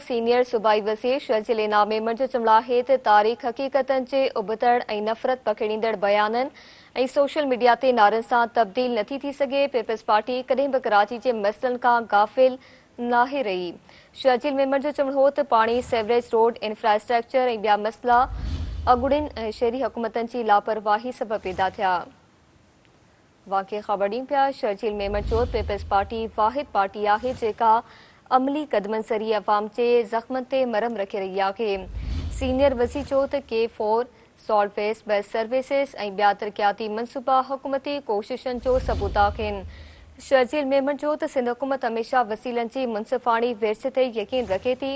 Senior صوبائي وزير شرجيل انعام ميمڻ جو چوڻ آهي ته تاريخ حقيقتن جي ابتڙ ۽ نفرت پکيڙيندڙ بيانن ۽ سوشل ميڊيا تي نعرن سان تبديل نٿي ٿي سگهي، پيپلز پارٽي ڪڏهن به ڪراچي جي مسئلن کان غافل ناهي رهي. شرجيل ميمڻ جو چوڻ هو ته پاڻي، سيوريج، روڊ، انفراسٽرڪچر ۽ ٻيا مسئلا اڳوڻين شهري حڪومتن جي لاپرواهي سبب پيدا ٿيا. واقعي خبر ڏيون پيا، شرجيل ميمڻ چيو ته پيپلز پارٽي واحد پارٽي آهي جيڪا عملي قدمن ذريعي عوام جي زخمن تي مرهم رکي رهي آهي. سينيئر وزير چيو ته K four, salt waste bus services ۽ ٻيا ترقياتي منصوبا حڪومتي ڪوششن جو ثبوت آهن. شرجيل ميمڻ چيو ته سنڌ حڪومت هميشه وسيلن جي منصفاڻي ورڇ تي يقين رکي ٿي،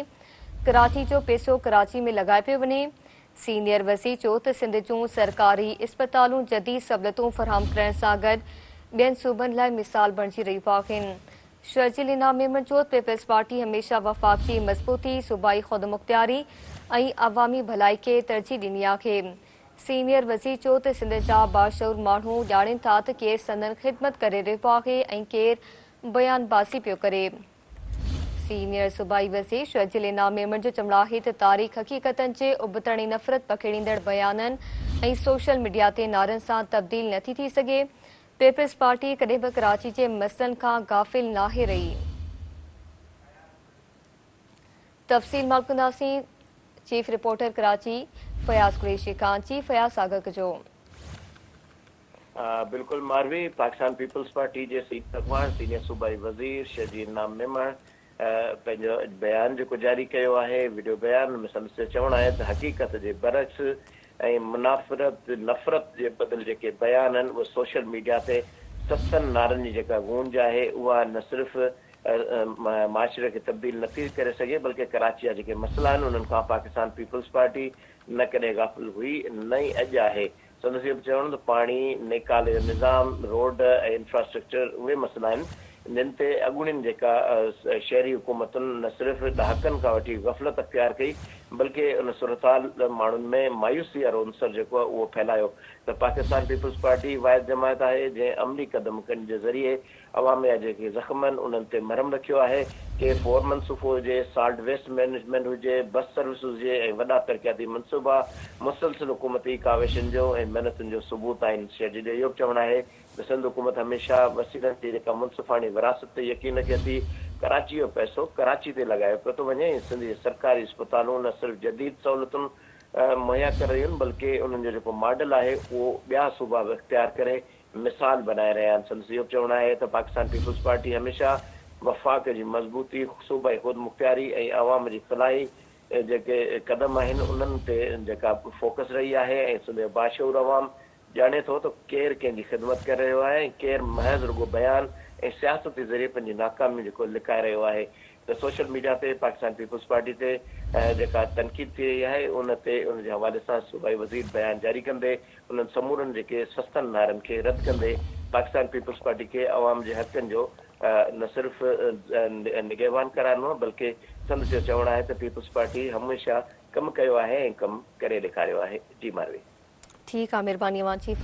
ڪراچي جو پيسو ڪراچي ۾ لڳايو پيو وڃي، سينيئر وزير چيو ته سنڌ جون سرڪاري اسپتالون جديد سهولتون فراهم ڪرڻ سان گڏ ٻين صوبن لاء مثال بڻجي رهيون آهن. شرجيل انعام ميمڻ چيو ته پيپلز پارٽي هميشه وفاق جي مضبوطي، صوبائي خودمختياري ۽ عوامي ڀلائي کي ترجيح ڏني آهي. سينيئر وزير چيو ته سنڌ جا باشعور ماڻهو ڄاڻين ٿا ته ڪير سندن خدمت ڪري رهيو آهي ۽ ڪير بيان بازي پيو ڪري. سينيئر صوبائي وزير شرجيل انعام ميمڻ جو چوڻ آهي ته تاريخ حقيقتن جي ابتڙ ۽ نفرت پکيڙيندڙ بيانن ۽ سوشل ميڊيا تي نعرن سان تبديل نٿي ٿي سگهي، پيپلز پارٽي ڪڏهن به ڪراچي جي مسئلن کان غافل ناهي رهي. تفصيل معلوم ڪنداسين چيف رپورٽر ڪراچي فياض قريشي کان، چيف فياض آگاهه ڪجو. بلڪل ماروي، پاڪستان پيپلز پارٽي جي سينيئر اڳواڻ سينيئر صوبائي وزير شرجيل نام ميمڻ پنهنجو بيان جيڪو جاري ڪيو آهي وڊيو بيان ان ۾ سندس جو چوڻ آهي ته حقيقت جي برعڪس ۽ منافرت نفرت جي بدل جيڪي بيان آهن اهي سوشل ميڊيا تي سستن نعرن جي جيڪا گونج آهي اها نه صرف معاشري کي تبديل نٿي ڪري سگهي بلڪه ڪراچي جا جيڪي مسئلا آهن انهن کان پاڪستان پيپلز پارٽي نه ڪڏهن غافل هئي نه ئي اڄ آهي. سندس اهو به چوڻ هو ته پاڻي، نيڪالي جو نظام، روڊ ۽ انفراسٽرڪچر اهي مسئلا آهن جن تي اڳوڻين جيڪا شهري حڪومتن نه صرف ڏهاڪن کان وٺي غفلت اختيار ڪئي بلڪه ان صورتحال ماڻهن ۾ مايوسي وارو عنصر جيڪو آهي اهو ڦهلايو ته پاڪستان پيپلز پارٽي واحد جماعت آهي جنهن عملي قدم کڻڻ جي ذريعي عوام جا جيڪي زخم آهن انهن تي مرهم رکيو آهي، ڪي فور منصوبو هجي، سالٽ ويسٽ مئنيجمينٽ هجي، بس سروس هجي ۽ وڏا ترقياتي منصوبا مسلسل حڪومتي ڪاوشن جو ۽ محنتن جو ثبوت آهن. شيرجي جو اهو به چوڻ آهي ته سنڌ حڪومت هميشه وسيلن جي جيڪا منصفاڻي ورهاست تي يقين رکي ٿي، ڪراچي جو پئسو ڪراچي تي لڳايو پيو ٿو وڃي ۽ سنڌ جي سرڪاري اسپتالون نه صرف جديد سهولتن مهيا ڪري رهيون آهن بلڪه انهن جو جيڪو ماڊل آهي اهو ٻيا صوبا به اختيار ڪري مثال بنائي رهيا آهن. سندس اهو به چوڻ آهي ته پاڪستان پيپلز پارٽي هميشه وفاق جي مضبوطي، صوبائي خودمختياري ۽ عوام جي فلاحي جيڪي قدم آهن انهن تي جيڪا فوڪس رهي آهي ۽ سنڌ جو باشعور عوام ڄاڻي ٿو ته ڪير ڪنهن جي خدمت ڪري رهيو آهي ۽ ڪير محض رڳو بيان ۽ سياست جي ذريعي پنهنجي ناڪاميون جيڪو لڪائي رهيو آهي ته سوشل ميڊيا تي پاڪستان پيپلز پارٽي تي جيڪا تنقيد ٿي رهي آهي ان تي ان جي حوالي سان صوبائي وزير بيان جاري ڪندي انهن سمورن جيڪي سستن نعرن کي رد ڪندي پاڪستان پيپلز پارٽي کي عوام جي حقن جو نه صرف نگهبان قرار ڏنو بلڪه سندس اهو چوڻ آهي ته پيپلز پارٽي هميشه ڪم ڪيو آهي ۽ ڪم ڪري ڏيکاريو آهي. جي ماروي. ٺيڪ آ مھرباني اوھان جي.